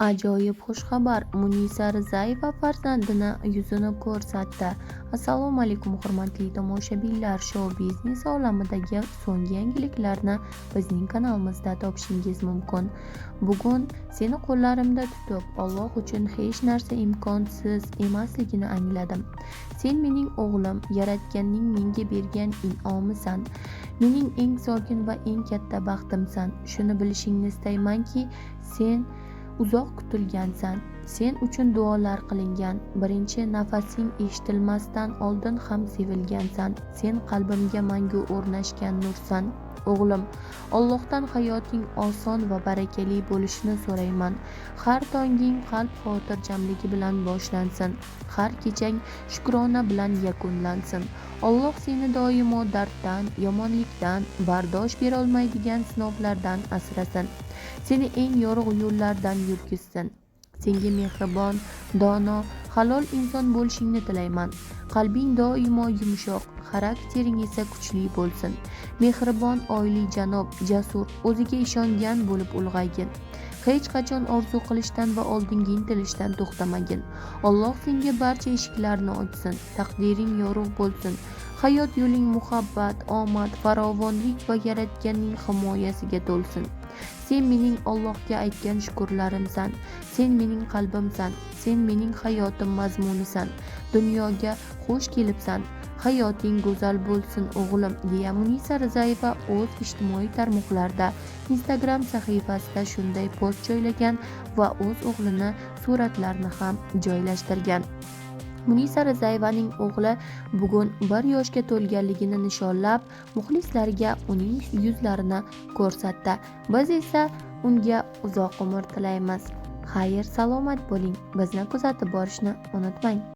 Ajoyib xushxabar: Munisa Rizayeva farzandini yuzini ko'rsatdi. Assalomu alaykum, hurmatli tomoshabinlar! Shou-biznes olamidagi so'nggi yangiliklarni bizning kanalimizda topishingiz mumkin. Bugun seni qo'llarimda tutib, Alloh uchun hech narsa imkonsiz emasligini angladim. Sen mening o'g'lim, Yaratganning menga bergan in'omisan. Mening eng sokin va eng katta baxtimsan. Shuni bilishingni istaymanki, sen uzoq kutilgansan. Sen uchun duolar qilingan. Birinchi nafasing eshitilmasdan oldin ham sevilgansan. Sen qalbimga mangu o'rnashgan nursan. O'g'lim, Allohdan hayoting oson va barakali bo'lishini so'rayman. Har tonging qalb xotirjamligi bilan boshlansin. Har kechang shukrona bilan yakunlansin. Alloh seni doimo darddan, yomonlikdan, bardosh berolmaydigan sinovlardan asrasin. Seni eng yorug' yo'llardan yurgizsin. Senga mehribon, dono, halol inson bo'lishingni tilayman. Qalbing doimo yumshoq, xaraktering esa kuchli bo'lsin. Mehribon, olijanob, jasur, o'ziga ishongan bo'lib ulg'aygin. Hech qachon orzu qilishdan va oldinga intilishdan to'xtamagin. Alloh senga barcha eshiklarni ochsin, taqdiring yorug' bo'lsin. Hayot yo'ling muhabbat, omad, farovonlik va Yaratganning himoyasiga to'lsin. Sen mening Allohga aytgan shukurlarimsan. Sen mening qalbimsan. Sen mening hayotim mazmunisan. Dunyoga xush kelibsan. Hayoting go'zal bo'lsin, o'g'lim, deya Munisa Rizayeva o'z ijtimoiy tarmoqlarda Instagram sahifasida shunday post joylagan va o'z o'g'lini suratlarini ham joylashtirgan. Munisa Rizayevaning o'g'li bugun 1 yoshga to'lganligini nishonlab, muxlislariga uning yuzlarini ko'rsatdi. Biz esa unga uzoq umr tilaymiz. Xayr, salomat bo'ling. Bizni kuzatib borishni unutmang.